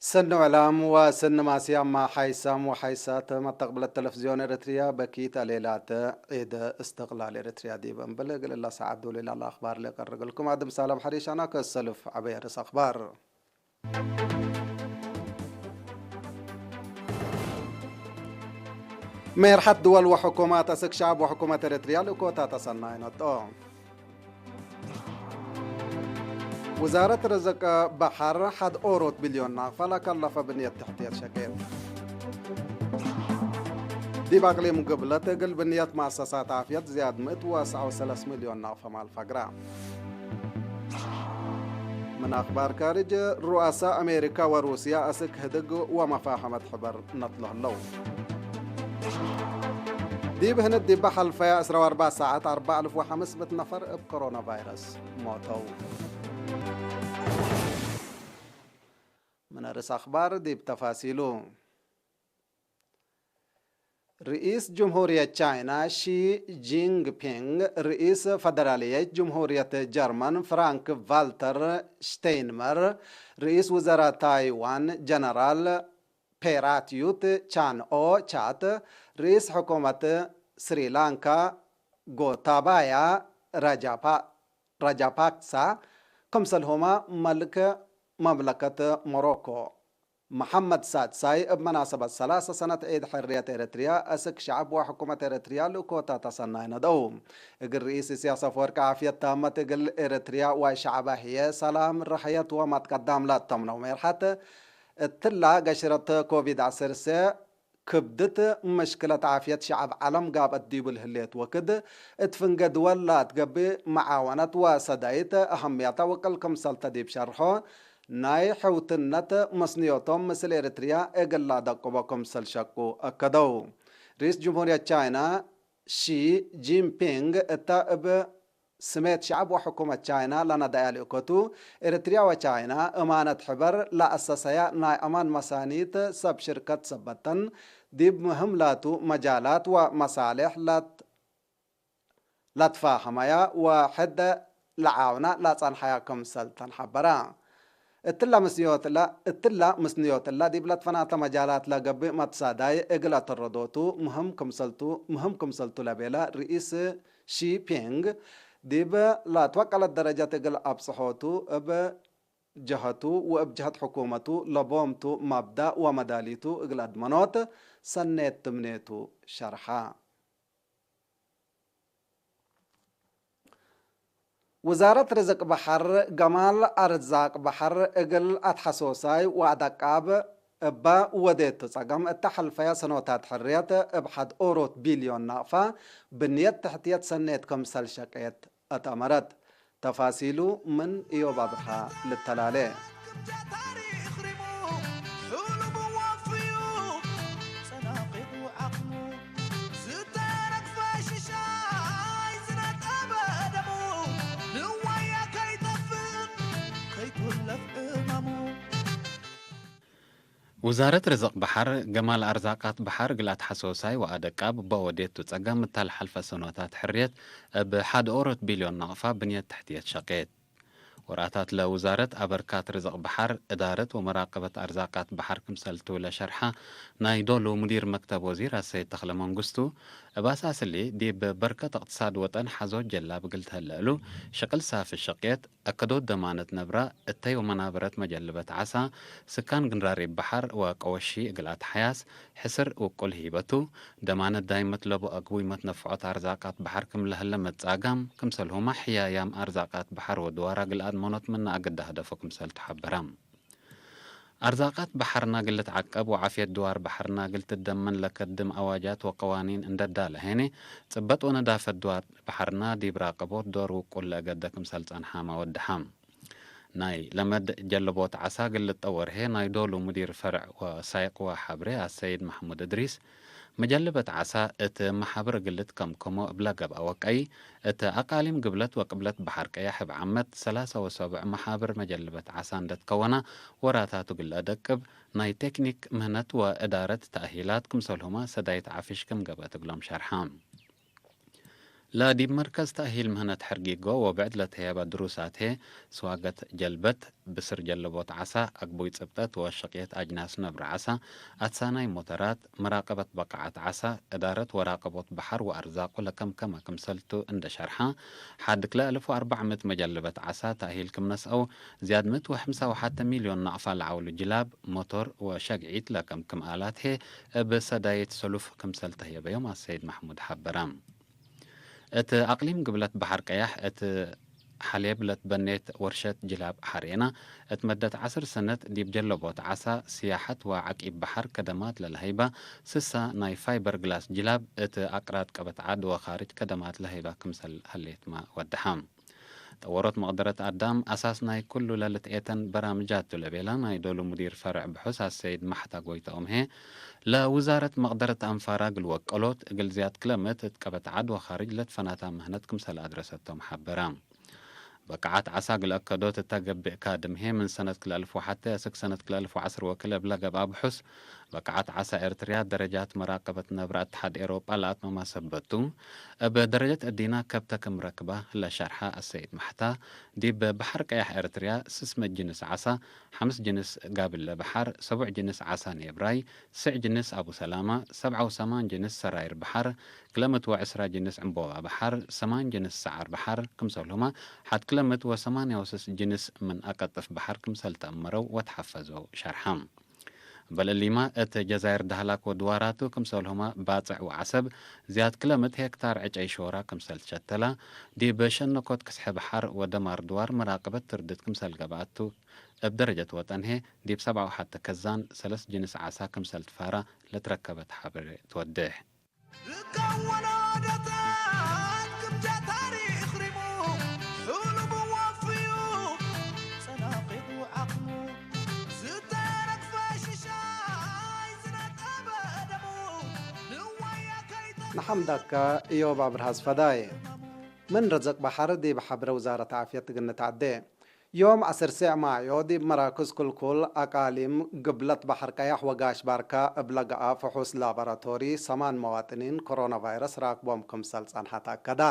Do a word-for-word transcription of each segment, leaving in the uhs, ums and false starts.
ሰኒ ዕላም ወሰኒ ማስያማ ሓይሳም ወሓይሳት መተቅብለት ተለፍዝዮን ኤረትርያ በኪት አሌላት ዒድ እስትቅላል ኤረትርያ ዲብ እምብል እግል እላ ሰዓት ዶል ላለ አኽባር ለቀርግልኩም አድም ሳላም ሐሪሽ አና ከሰልፍ ዐበየ ርእስ አኽባር። ሜርሐት ድወል ወሕኩማት አስክ ሸዐብ ወሕኩመት ኤረትርያ ልእኮታ ተሰናይ ነጥኦ። ውዛረት ርዝቅ በሐር ሐድ ኦሮት ቢልዮን ናቅፈ ለከለፈ ብንየት ተሕትየት ሸቄት። ዲብ አቅሊም ግብለት እግል ብንየት መአሰሳት ዓፍየት ዝያድ ምእት ወሰዐ ወሰለስ ሚልዮን ናቅፈ ማል ፈግረ። ምን አኽባር ካርጅ፣ ሩአሳ አሜሪካ ወሩስያ አስክ ህድግ ወመፋሀመት ሕበር ነትሎ ህለው። ዲብ ህንድ ዲበ ሐልፈየ ዕስራ ወአርበዕ ሰዓት አርበዕ አልፍ ወሐምስ ምእት ነፈር እብ ኮሮና ቫይረስ ሞተው። ምን አርእስ አኽባር ዲብ ተፋሲሉ። ርኢስ ጅምሁርየት ቻይና ሺ ጂንግፒንግ፣ ርኢስ ፈደራልየት ጅምሁርየት ጀርመን ፍራንክ ቫልተር ሽተይንመር፣ ርኢስ ውዘራ ታይዋን ጀነራል ፔራትዩት ቻን ኦ ቻት፣ ርኢስ ሕኩመት ስሪላንካ ጎታባያ ራጃፓ-፣ ራጃፓክሳ፣ ክምሰልሁመ መልክ መምለከት ሞሮኮ መሐመድ ሳድሳይ እብ መናሰበት ሰላሰ ሰነት ዒድ ሕርየት ኤረትርያ አስክ ሸዐብ ወሕኩመት ኤረትርያ ልእኮታ ተሰናይ ነድአው። እግል ርኢስ ኢሳያስ አፈወርቂ ዓፍየት ታመት እግል ኤረትርያ ወሸዐባ ህዬ ሰላም፣ ረሐየት ወመትቀዳም ለአተምነው ሜርሐት እትላ ገሽረት ኮቪድ ዐሰርተ ክብድት ምሽክለት ዓፍየት ሸዐብ ዐለም ጋብአት ዲቡ ለህሌት ወክድ፣ እት ፍንጌ ድወል ለአትገብእ መዓወነት ወሰዳይት አሀምያታ ወቅል ክምሰልተ ዲብ ሸርሖ፣ ናይ ሕውትነት መስንዮቶም ምስል ኤረትርያ እግል ለአደቅቦ ክምሰል ሸቁ አከደው። ርኢስ ጅምሁርየት ቻይና ሺ ጂንፒንግ እተ እብ ስሜት ሸዐብ ወሕኩመት ቻይና ለነደአያ ልእኮቱ፣ ኤረትርያ ወቻይና እማነት ሕበር ለአሰሰያ ናይ አማን መሳኒት ሰብ ሽርከት ሰበተን፣ ዲብ ምህም ላቱ መጃላት ወመሳሌሕ ለት-፣ ለትፋሀመያ ወሕድ ለዓውና ለጸንሐያ ክምሰል ተን ሐበራ። እትላ ምስንዮት እላ፣ እትላ ምስንዮት እላ ዲብ ለትፈናተ መጃላት ለገብእ መትሳዳይ እግል አተረዶቱ ምህም ክምሰልቱ፣ ምህም ክምሰልቱ ለቤለ ርኢስ ሺ ፒንግ፣ ዲብ ለትወቀለት ደረጀት እግል አብጽሖቱ እብ ጀሀቱ ወእብ ጀሀት ሕኩመቱ ለቦምቱ መብዳእ ወመዳሊቱ እግል አድመኖት ሰኔት ትምኔቱ ሸርሐ። ውዛረት ርዝቅ በሐር፣ ገማል አርዛቅ በሐር እግል አትሐሶሳይ ወአደቃብ እበ ወዴቱ ጸገም እተ ሐልፈየ ሰኖታት ሕርየት እብ ሐድ ኦሮት ቢልዮን ናቅፋ ብንየት ተሕትየት ሰኔት ክምሰል ሸቄት አትአመረት። ተፋሲሉ ምን እዮብ አብርሃ ልተላሌ። ውዛረት ርዝቅ በሐር፣ ገማል አርዛቃት በሐር እግል አትሐሶሳይ ወአደቃብ እበ ወዴቱ ጸገም እተ ለሐልፈ ሰኖታት ሕርየት እብ ሐድ ኦሮት ቢልዮን ናቅፋ ብንየት ተሕትየት ሸቄት። ወርአታት ለውዛረት አበርካት ርዝቅ በሐር፣ እዳረት ወመራቀበት አርዛቃት በሐር ክምሰልቱ ለሸርሐ ናይ ዶሉ ሙዲር መክተብ ወዚር አሰይድ ተክለ መንግስቱ፣ እብ አሳስሊ ዲብ በርከት እቅትሳድ ወጠን ሐዞት ጀላብ እግል ተህለ እሉ፣ ሽቅል ሳፊ ሸቄት፣ አከዶት ደማነት ነብራ፣ እተይ ወመናበረት መጀልበት ዐሳ፣ ስካን ግንራሪብ በሐር ወቀወሺ እግል አትሐያስ፣ ሕስር ውቁል ሂበቱ፣ ደማነት ዳይመት ለቡ አግቡይ መትነፍዖት አርዛቃት በሐር ክም ለህለ መትጻጋም፣ ክምሰልሁመ ሕያያም አርዛቃት በሐር ወድዋራ እግል አድመኖት ምነ አግደ ሀደፎ ክምሰልቱ ሐበረ። አርዛቃት በሐርና እግል ልትዐቀብ ወዓፍየት ድዋር በሐርና እግል ትደመን ለከድም አዋጃት ወቀዋኒን እንደ ዳለ ሄኔ፣ ጽበጥ ወነዳፈት ድዋር በሐርና ዲብ ራቀቦት ዶር ውቁል ለእገደ ክምሰል ጸንሐመ ወደሐ። ናይ ለመድ ጀለቦት ዐሳ እግል ልጠወር ህዬ ናይ ዶሉ ሙዲር ፈርዕ ወሳይቅ ወሐብሬ አሰይድ መሕሙድ እድሪስ፣ መጀልበት ዐሳ እት መሓብር እግል ልትከምከሞ እብለ ገብአ ወቀይ፣ እት አቃሊም ግብለት ወቅብለት በሐር ቀያሕ እብ ዓመት ሰላሰ ወሰቡዕ መሓብር መጀልበት ዐሳ እንደ ትከወና ወራታቱ እግል ለአደቅብ፣ ናይ ቴክኒክ ምህነት ወእዳረት ተእሂላት ክምሰልሁመ ሰዳይት ዐፍሽ ክም ገብአት እግሎም ሸርሐ። ለዲብ መርከዝ ተእሂል ምህነት ሐርጊጎ ወብዕድ ለተህየበ ድሩሳት ህዬ፣ ስዋገት ጀልበት፣ ብስር ጀለቦት ዐሳ፣ አግቡይ ጽብጠት ወሸቅየት አጅናስ ነብረ ዐሳ፣ አትሳናይ ሞተራት፣ መራቀበት በቃዓት ዐሳ፣ እዳረት ወራቀቦት በሐር ወአርዛቁ ለከምከመ ክምሰልቱ እንደ ሸርሐ፣ ሐድ ክለ አልፍ ወአርበዕ ምእት መጀልበት ዐሳ ተእሂል ክም ነስአው፣ ዝያድ ምእት ወሐምሳ ወሐተ ሚልዮን ናቅፋ ለዐውሉ ጅላብ፣ ሞቶር ወሸግዒት ለከምክም አላት ህዬ እብ ሰዳይት ሰሉፍ ክምሰል ተህየበዮም አሰይድ መሕሙድ ሐበረ። እት አቅሊም ግብለት በሐር ቀያሕ እት ሐሌብ ለትበኔት ወርሸት ጅላብ ሐሬና፣ እት መደት ዐስር ሰነት ዲብ ጀለቦት ዐሳ፣ ስያሐት ወዐቂብ በሐር ከደማት ለለሀይባ፣ ስሳ ናይ ፋይበር ግላስ ጅላብ እት አቅራጥ ቀበት ዐድ ወካርጅ ከደማት ለሀይባ ክምሰል ሀሌትመ ወደሐ። ጠወሮት መቅደረት አዳም አሳስ ናይ ኩሉ ለልትኤተን በራምጃት ቱ ለቤላ ናይ ዶሉ ሙዲር ፈርዕ ብሑስ አሰይድ ማሕታ ጎይተኦም ህዬ፣ ለውዛረት መቅደረት አንፋራ እግል ወቀሎት፣ እግል ዝያድ ክለ ምእት እት ቀበት ዐድ ወካርጅ ለትፈናታ ምህነት ክምሰል አድረሰቶም ሐበረ። በቃዓት ዐሳ እግል አከዶት እተ ገብእ ካድም ህዬ፣ ምን ሰነት ክልኤ አልፍ ወሐቴ አስክ ሰነት ክልኤ አልፍ ወዐስር ወክልኤ እብ ለገብአ ብሑስ፣ በቃዓት ዐሳ ኤርትርያ ደረጃት መራቀበት ነብረ አትሓድ ኤሮጳ ለአትመመ ሰበት ቱ። እብ ደረጀት እዲና ከብተ ክም ረክባ ለሸርሐ አሰይድ ማሕታ፣ ዲብ በሐር ቀያሕ ኤርትርያ ስስ ምእት ጅንስ ዐሳ፣ ሐምስ ጅንስ ጋብለ በሐር፣ ሰቡዕ ጅንስ ዐሳ ኔብራይ፣ ስዕ ጅንስ አቡ ሰላማ፣ ሰብዓ ወሰማን ጅንስ ሰራይር በሐር፣ ክለ ምእት ወዕስራ ጅንስ ዕንቦባ በሐር፣ ሰማን ጅንስ ሰዓር በሐር፣ ክምሰልሁመ ሐድ ክለ ምእት ወሰማንያ ወስስ ጅንስ ምን አቀጥፍ በሐር ክምሰል ተአመረው ወተሐፈዘው ሸርሐ። በል እሊመ እት ጀዛይር ዳህላክ ወድዋራቱ ክምሰልሁመ ባጽዕ ወዐሰብ ዝያድ ክለ ምእት ሄክታር ዕጨይ ሾራ ክምሰል ትሸተላ፣ ዲብ ሸነኮት ክስሐ በሐር ወደማር ድዋር መራቀበት ትርድት ክምሰል ገብአቱ፣ እብ ደረጀት ወጠን ህዬ ዲብ ሰብዓ ወሐተ ከዛን ሰለስ ጅንስ ዐሳ ክምሰል ትፋራ ለትረከበት ሐበሬ ትወዴሕ። ልካወና ደታት ክምጃ ታሪክ ሪሙ፣ ሕሉሙ ወፍዩ፣ ጸናቂቱ ዓቅሙ፣ ዝተረግፈ ሽሻይ ዝነጠበ ደሙ፣ ንዋያ ከይጠ- ንሐምደከ እዮብ አብርሃ ዝፈዳይ። ምን ርዝቅ በሐር ዲብ ሐብረ ውዛረት ዓፍየት እግል ንትዐዴ። ዮም ዐስር ሴዕ ማዮ ዲብ መራክዝ ክልኩል አቃሊም ግብለት በሐር ቀያሕ ወጋሽ ባርካ እብ ለገአ ፍሑስ ላቦራቶሪ ሰማን መዋጥኒን ኮሮና ቫይረስ ራክቦም ክምሰል ጸንሐ ተአከደ።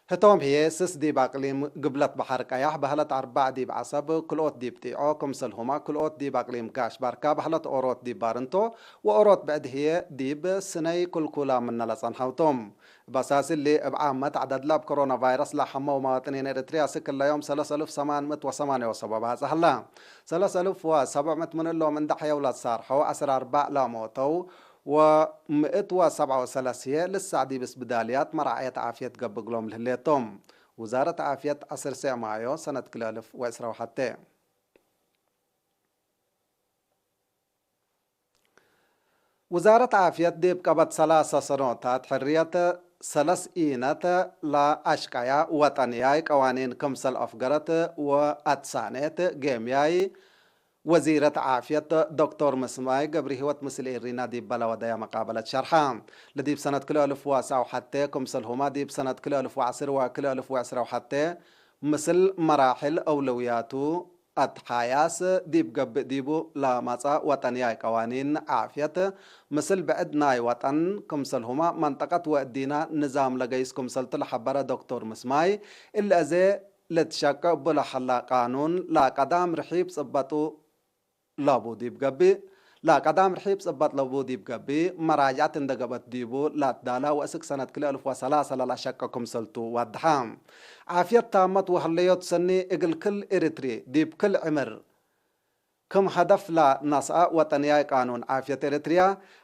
ህቶም ህዬ ስስ ዲብ አቅሊም ግብለት በሐር ቀያሕ በህለት አርበዕ ዲብ ዐሰብ፣ ክልኦት ዲብ ጢዖ፣ ክምሰልሁመ ክልኦት ዲብ አቅሊም ጋሽ ባርካ በህለት ኦሮት ዲብ ባርንቶ ወኦሮት ብዕድ ህዬ ዲብ ስነይ ክልኩላ ምነ ለጸንሐው ቶም። እብ አሳስ እሊ፣ እብ ዓመት ዐደድ ለእብ ኮሮና ቫይረስ ለሐመው መዋጥኒን ኤረትርያ አስክ እለ ዮም ሰለስ አልፍ ሰማን ምእት ወሰማንያ ወሰብ በጽሐ ሀለ። ሰለስ አልፍ ወሰብዕ ምእት ምን እሎም እንዴ ሐየው ለትሳርሐው፣ ዐስር አርበዕ ለሞተው ወምእት ወሰብዓ ወሰለስ ህዬ ልሳዕ ዲብ እስብዳልያት መራዐየት ዓፍየት ገብእ እግሎም ለህሌት ቶም። ውዛረት ዓፍየት ዐስር ሴዕ ማዮ ሰነት ክልኤ አልፍ ወዕስራ ወሐቴ። ውዛረት ዓፍየት ዲብ ቀበት ሰላሰ ሰኖታት ሕርየት ሰለስ ኢነት ለአሽቀያ ወጠንያይ ቀዋኒን ክምሰል አፍገረት ወአትሳኔት፣ ጌምያይ ወዚረት ዓፍየት ዶክቶር ምስማይ ገብረሂወት ምስል ኤሪና ዲበ ለወደያ መቃበለት ሸርሐ። ለዲብ ሰነት ክልኤ አልፍ ወሰዕ ወሐቴ ክምሰልሁመ ዲብ ሰነት ክልኤ አልፍ ወዐስር ወክልኤ አልፍ ወዕስራ ወሐቴ ምስል መራሕል አውለውያቱ አትሓያስ ዲብ ገብእ ዲቡ ለመጽአ ወጠንያይ ቀዋኒን ዓፍየት፣ ምስል ብዕድ ናይ ወጠን፣ ክምሰልሁመ መንጠቀት ወእዲነ ንዛም ለገይስ ክምሰልቱ ለሐበረ ዶክቶር ምስማይ፣ እሊ አዜ ልትሸቀ እቡ ለሀላ ቃኑን ለቀዳም ርሒብ ጽበጡ ለቡ ዲብ ገብእ፣ ለቀዳም ርሒብ ጽበጥ ለቡ ዲብ ገብእ፣ መራጅዐት እንዴ ገብአት ዲቡ ለአትዳላ ወእስክ ሰነት ክልኤ አልፍ ወሰላሰ ለለሸቀ ክምሰልቱ ወደሐ። ዓፍየት ታመት ወሀለዮት ሰኒ እግል ክል ኤረትሪ ዲብ ክል ዕምር ክም ሀደፍ ለነስአ ወጠንያይ ቃኑን ዓፍየት ኤረትርያ፣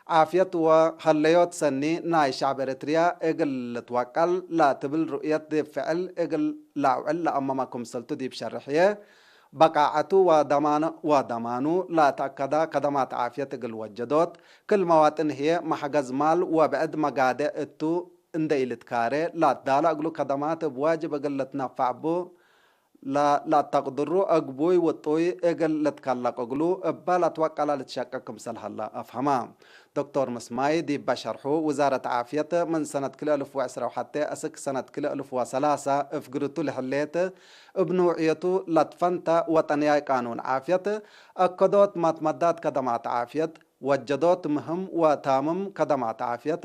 ዓፍየት ወሀለዮት ሰኒ ናይ ሸዕብ ኤረትርያ እግል ልትወቀል ለትብል ሩእየት ዲብ ፍዕል እግል ለአውዕል ለአመመ ክምሰልቱ ዲብ ሸርሕ ህዬ፣ በቃዐቱ ወደማኑ ለተአከደ ከደማት ዓፍየት እግል ወጀዶት፣ ክል መዋጥን ህዬ መሕገዝ ማል ወብዕድ መጋዴዕ እቱ እንዴ ኢልትካሬ ለአትዳለ እግሉ ከደማት እብ ዋጅብ እግል ልትነፈዕ እቡ፣ ለ-፣ ለአተቅድሩ አግቡይ ውጡይ እግል ልትከለቅ እግሉ እበ ለትወቀለ ልትሸቀ ክምሰል ሀለ አፍሀመ። ዶክቶር ምስማይ ዲበ ሸርሑ፣ ውዛረት ዓፍየት ምን ሰነት ክልኤ አልፍ ወዕስራ ወሐቴ አስክ ሰነት ክልኤ አልፍ ወሰላሰ እፍግርቱ ለህሌት፣ እብ ኑዕየቱ ለትፈንተ ወጠንያይ ቃኑን ዓፍየት፣ አከዶት መትመዳት ከደማት ዓፍየት፣ ወጀዶት ምህም ወታምም ከደማት ዓፍየት፣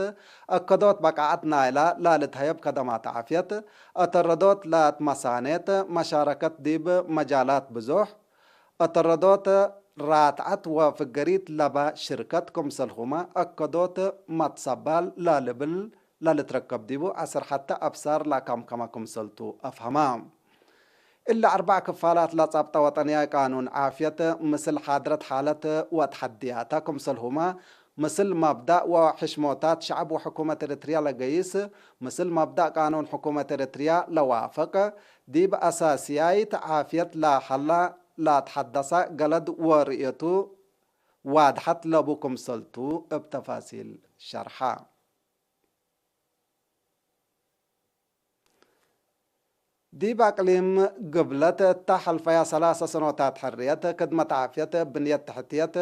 አከዶት በቃዐት ናይላ ላልትሀየብ ከደማት ዓፍየት፣ አተረዶት ለትመሳኔት መሻረከት ዲብ መጃላት ብዙሕ፣ አተረዶት ራትዐት ወፍገሪት ለበ ሽርከት ክምሰልሁመ አከዶት መትሰባል ላልብል ለልትረከብ ዲቡ ዐስር ሐተ አብሳር ለአከምከመ ክምሰልቱ አፍሀመ። እሊ አርበዕ ክፋላት ለጸብጠ ወጠንያይ ቃኑን ዓፍየት፣ ምስል ሓድረት ሓለት ወተሐድያታ ክምሰልሁመ፣ ምስል መብዳእ ወሕሽሞታት ሸዐብ ወሕኩመት ኤረትርያ ለገይስ፣ ምስል መብዳእ ቃኑን ሕኩመት ኤረትርያ ለዋፍቅ፣ ዲብ አሳስያይት ዓፍየት ለሀላ ለአትሐደሰ ገለድ ወርእየቱ ዋድሐት ለቡ ክምሰልቱ እብ ተፋሲል ሸርሐ። ዲብ አቅሊም ግብለት እተ ሐልፈያ ሰላሰ ሰኖታት ሕርየት፣ ክድመት ዓፍየት፣ ብንየት ተሕትየት፣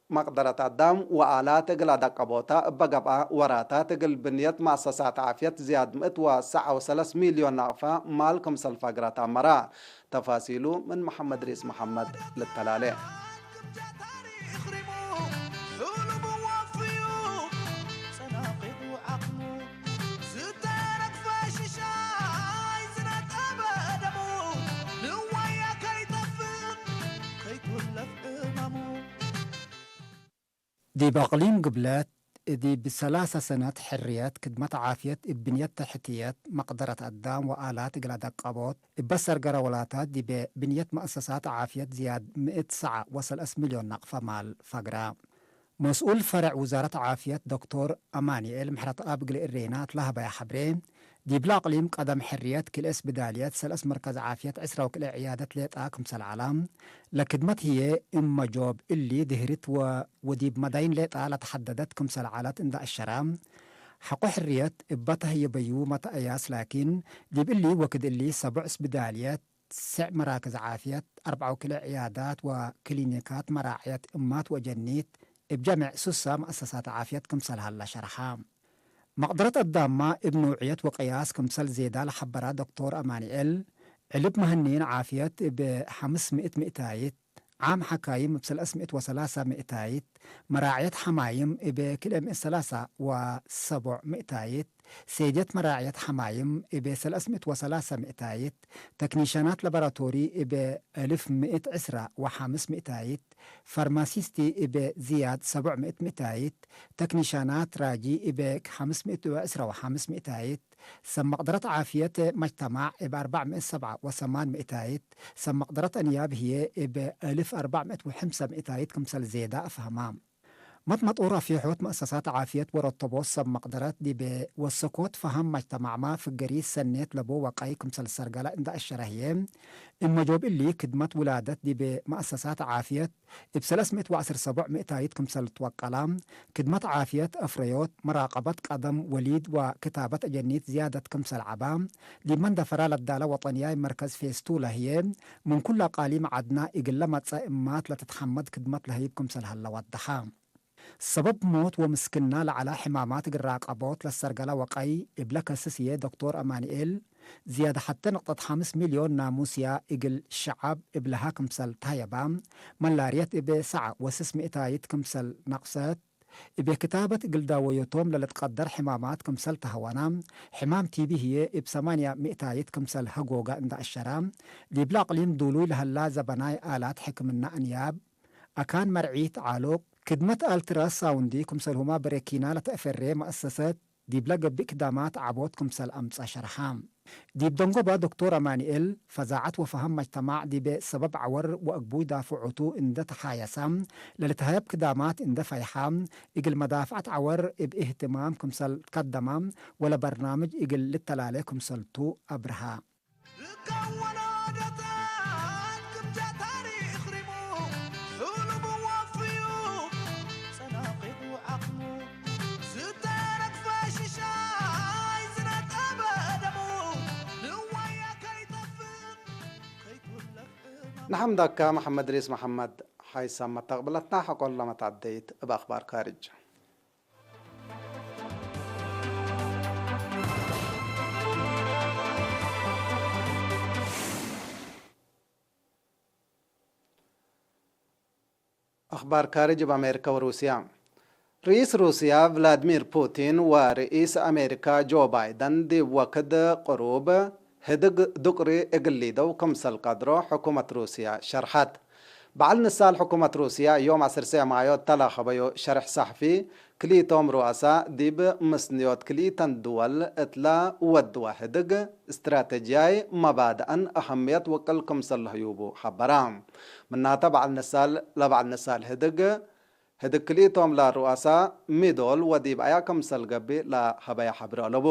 መቅደረት አዳም ወአላት እግል አደቀቦታ እበ ገብአ ወራታት እግል ብንየት መአሰሳት ዓፍየት ዝያድ ምእት ወሰዐ ወሰለስ ሚልዮን ናቅፈ ማል ክምሰል ፈግረት አመረ። ተፋሲሉ ምን መሐመድ ሪስ መሐመድ ልተላሌ። ዲብ አቅሊም ግብለት፣ ዲብ ሰላሰ ሰነት ሕርየት፣ ክድመት ዓፍየት እብ ብንየት ተሕትየት፣ መቅደረት አዳም ወአላት እግል አደቀቦት፣ እበ ሰርገለ ወላታት ዲበ ብንየት መአሰሳት ዓፍየት ዝያድ ምእት ሰዐ ወሰለስ ሚልዮን ናቅፈ ማል ፈግረ። መስኡል ፈረዕ ውዛረት ዓፍየት ዶክቶር አማንኤል ምሕረትአብ እግል እሬና እት ለሀበያ ሐብሬ፣ ዲብለ አቅሊም ቀደም ሕርየት ክልኤ ስብዳልየት፣ ሰለስ መርከዝ ዓፍየት፣ ዕስራ ወክልኤ ዕያደት ሌጣ ክምሰል ዐላ፣ ለክድመት ህዬ እመ ጆብ እሊ ድህርት ወ-፣ ወዲብ መዳይን ሌጣ ለተሐደደት ክምሰል ዐለት እንደ አሸረ፣ ሐቆ ሕርየት እበ ተህየበዩ መተአያስ ላኪን፣ ዲብ እሊ ወክድ እሊ ሰቦዕ ስብዳልየት፣ ስዕ መራክዝ ዓፍየት፣ አርበዕ ወክልኤ ዕያዳት ወክሊኒካት መራዕየት እማት ወጀኒት፣ እብ ጀሚዕ ሱሳ መአሰሳት ዓፍየት ክምሰል ሀለ ሸርሐ። መቅደረት አዳማ እብ ኖዕየት ወቅያስ ክምሰል ዜዳ ለሐበረ ዶክቶር አማንኤል፣ ዕልብ መሀኒን ዓፍየት እብ ሐምስ ምእት ምእታይት፣ ዓም ሐካይም እብ ሰለስ ምእት ወሰላሳ ምእታይት፣ መራዕየት ሐማይም እብ ክልኤ ምእት ሰላሳ ወሰቦዕ ምእታይት፣ ሴድየት መራዕየት ሐማይም እብ ሰለስ ምእት ወሰላሳ ምእታይት፣ ተክኒሻናት ላቦራቶሪ እብ አልፍ ምእት ዕስራ ወሐምስ ምእታይት፣ ፋርማሲስቲ እብ ዝያድ ሰቦዕ ምእት ምእታይት፣ ተክኒሻናት ራጂ እብ ሐምስ ምእት ወዕስራ ወሐምስ ምእታይት፣ ሰብ መቅደረት ዓፍየት መጅተማዕ እብ አርበዕ ምእት ሰብዓ ወሰማን ምእታይት፣ ሰብ መቅደረት አንያብ ህዬ እብ አልፍ አርበዕ ምእት ወሐምሳ ምእታይት ክምሰል ዜዳ አፍሀማ። መትመጦር አፌሖት መአሰሳት ዓፍየት ወረተቦት ሰብ መቅደረት ዲብ ወሰኮት ፈሀም መጅተማዕመ ፍገሪት ሰኔት ለቡ ወቀይ ክምሰል ሰርገለ እንደ አሸረ ህዬ፣ እመ ጆብ እሊ ክድመት ውላደት ዲብ መአሰሳት ዓፍየት እብ ሰለስ ምእት ወዐስር ሰቦዕ ምእታይት ክምሰል ትወቀላ፣ ክድመት ዓፍየት፣ አፍረዮት፣ መራቀበት ቀደም ወሊድ ወክታበት አጀኒት ዝያደት ክምሰል ዐባ፣ ዲብ መንደፈራ ለዳለ ወጠንያይ መርከዝ ፌስቱላ ህዬ፣ ምን ኩሉ አቃሊም ዐድና እግል ለመጽአ እማት ለትትሐመድ ክድመት ለህይብ ክምሰል ሀለ ወደሐ። ሰበብ ሞት ወምስክና ለዐለ ሕማማት እግል ራቀቦት ለሰርገለ ወቀይ እብ ለከስስ ህዬ ዶክቶር አማንኤል፣ ዝያድ ሐቴ ንቅጠት ሐምስ ሚልዮን ናሙስያ እግል ሸዐብ እብ ለሀ ክምሰል ተህየባ፣ መላርየት እብ ሰዐ ወስስ ምእታይት ክምሰል ነቅሰት፣ እብ ክታበት እግል ዳወዮቶም ለልትቀደር ሕማማት ክምሰል ተሀወና፣ ሕማም ቲቢ ህዬ እብ ሰማንያ ምእታይት ክምሰል ሀጎገ እንደ አሸራ፣ ዲብለ አቅሊም ዱሉይ ለሀላ ዘበናይ አላት ሕክምና አንያብ፣ አካን መርዒት ዓሉቅ፣ ክድመት አልትራሳውንዲ ክምሰልሁመ በሬኪና ለተአፈሬ መአሰሰት፣ ዲብለ ገብእ ክዳማት ዐቦት ክምሰል አምጸ ሸርሐ። ዲብ ደንጎበ ዶክቶር አማንኤል፣ ፈዛዐት ወፈሀም መጅተማዕ ዲብ ሰበብ ዐወር ወአግቡይ ዳፍዑቱ እንደ ተሓየሰ፣ ለልትሀየብ ክዳማት እንደ ፈይሐ፣ እግል መዳፍዐት ዐወር እብ እህትማም ክምሰል ትከደመ፣ ወለበርናምጅ እግል ልተላሌ ክምሰልቱ አብርሀ። ነሐምደከ መሐመድ ሪስ መሐመድ። ሐይሳም መተቅብለትና ሐቆለ መትዐደይት እብ አክባር ካርጅ። አክባር ካርጅ እብ አሜሪከ ወሩስያ። ርኢስ ሩስያ ቭላድሚር ፑቲን ወርኢስ አሜሪካ ጆ ባይደን ዲብ ወክድ ቅሩብ ህድግ ዱቅሪ እግል ሊደው ክምሰል ቀድሮ ሕኩመት ሩስያ ሸርሐት። በዐል ንሳል ሕኩመት ሩስያ ዮም ዐሰርሴ ማዮ እተ ለአከበዮ ሸርሕ ሰሕፊ፣ ክልኢቶም ሩአሳ ዲብ ምስንዮት ክልኢተን ድወል እትለ ወድወ ህድግ እስትራተጅያይ መባድአን አሀምየት ወቅል ክምሰል ለህዩቡ ሐበራ። ምናተ በዐል ንሳል ለበዐል ንሳል ህድግ ህድግ ክልኢቶም ለሩአሳ ሚ ዶል ወዲብ አያ ክምሰል ገብእ ለሀበየ ሐብር አለቡ።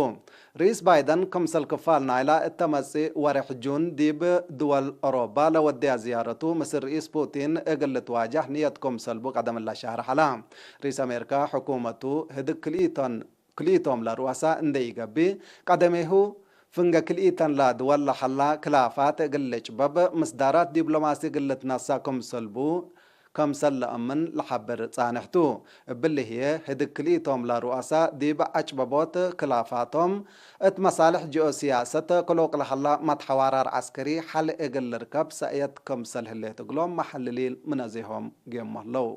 ርኢስ ባይደን ክምሰል ክፋል ናይላ እተ መጽእ ወሬሕ ጁን ዲብ ድወል ኦሮባ ለወድያ ዝያረቱ ምስል ርኢስ ፑቲን እግል ልትዋጃህ ንየት ክምሰልቡ ቀደም እለ ሻርሕ ዐለ። ርኢስ አሜሪካ ሕኩመቱ ህድግ ክልኢቶን ክልኢቶም ለሩአሳ እንዴ ኢገብእ፣ ቀደሜሁ ፍንገ ክልኢተን ለድወል ለሀላ ክላፋት እግል ልጭበብ ምስዳራት ዲፕሎማሲ እግል ልትነሰእ ክምሰልቡ፣ ክምሰል ለአምን ለሐብር ጻንሕ ቱ። እብሊ ህዬ፣ ህድግ ክልኢቶም ለሩአሳ ዲብ አጭበቦት ክላፋቶም፣ እት መሳልሕ ጂኦሲያሰት ክሎቅ ለሀላ መትሐዋራር ዐስከሪ ሐል እግል ልርከብ ሰእየት ክምሰል ህሌት እግሎም መሐልሊን ምነዜሆም ጌሞ ህለው።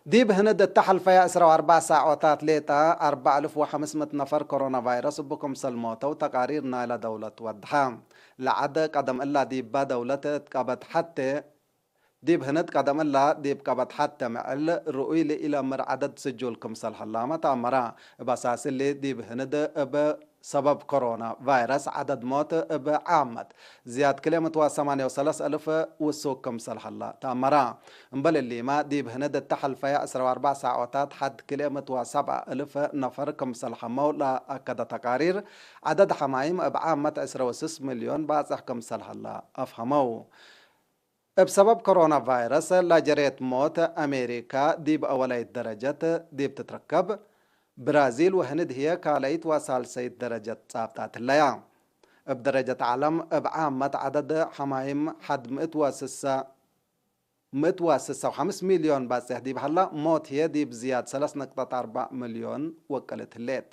ዲብ ህንድ እተ ሐልፈየ ዕስራ ወአርበዕ ሳዖታት ሌጠ፣ አርበዕ አልፍ ወሐምስ ምእት ነፈር ኮሮና ቫይረስ እቡ ክምሰል ሞተው ተቃሪር ናይለ ደውለት ወድሐ። ለዐድ ቀደም እላ ዲባ ደውለት እት ቀበት ሐቴ፣ ዲብ ህንድ ቀደም እላ ዲብ ቀበት ሐቴ ምዕል ርኡይ ለኢለምር ዐደድ ስጁል ክምሰል ሀላመ ተአመረ። እብ አሳስ እሊ ዲብ ህንድ እብ ሰበብ ኮሮና ቫይረስ ዐደድ ሞት እብ ዓመት ዝያድ ክልኤ ምእት ወሰማንየ ወሰለስ እልፍ ውሱክ ክምሰል ሀላ ተአመረ። እምበል እሊመ፣ ዲብ ህንድ እተ ሐልፈየ ዕስራ ወአርበዕ ሳዖታት ሐድ ክልኤ ምእት ወሰብዓ እልፍ ነፈር ክምሰል ሐመው ለአከደ ተቃሪር፣ ዐደድ ሐማይም እብ ዓመት ዕስራ ወስስ ሚልዮን ባጽሕ ክምሰል ሀላ አፍሀመው። እብ ሰበብ ኮሮና ቫይረስ ለጀሬት ሞት አሜሪካ ዲብ አወላይት ደረጀት ዲብ ትትረከብ፣ ብራዚል ወህንድ ህዬ ካልአይት ወሳልሰይት ደረጀት ጻብጣት ህለያ። እብ ደረጀት ዐለም እብ ዓመት ዐደድ ሐማይም ሐድ ምእት ወስሳ፣ ምእት ወስሳ ወሐምስ ሚልዮን ባጽሕ ዲብ ሀላ፣ ሞት ህዬ ዲብ ዝያድ ሰለስ ነቅጠት አርበዕ ሚልዮን ወቅልት ህሌት።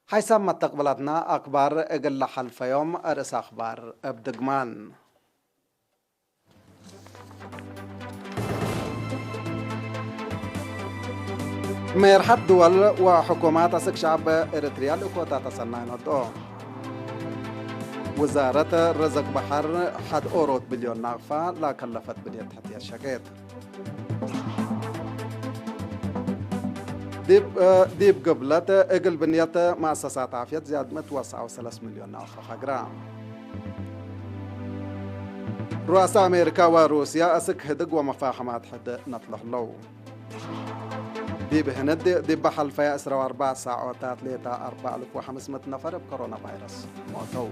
ሐይሳም መተቅብለትና አክባር እግል ለሐልፈዮም አርእስ አክባር እብ ድግማን። ሜርሐት ድወል ወሕኩማት አስክ ሸዐብ ኤረትርያ ልእኮታት አሰናይ ነድኦ። ውዛረት ረዘቅ በሐር ሐድ ኦሮት ብልዮን ናቅፋ ላከለፈት ብልየት ሕትየት ሸቄት። ዲብ፣ ዲብ ግብለት እግል ብንየት መአሰሳት ዓፍየት ዝያድ ምእት ወሰብዓ ወሰለስ ሚልዮን ናቅፋ ፈግረ። ሩአሳ አሜሪካ ወሩስያ አስክ ህድግ ወመፋሐማት ሕድ ነትሎ ህለው። ዲብ ህንድ ዲብ ሐልፈየ ዕስራ ወአርበዕ ሳዖታት ሌጠ አርበዕ አልፍ ወሐምስ ምእት ነፈር እብ ኮሮና ቫይረስ ሞተው።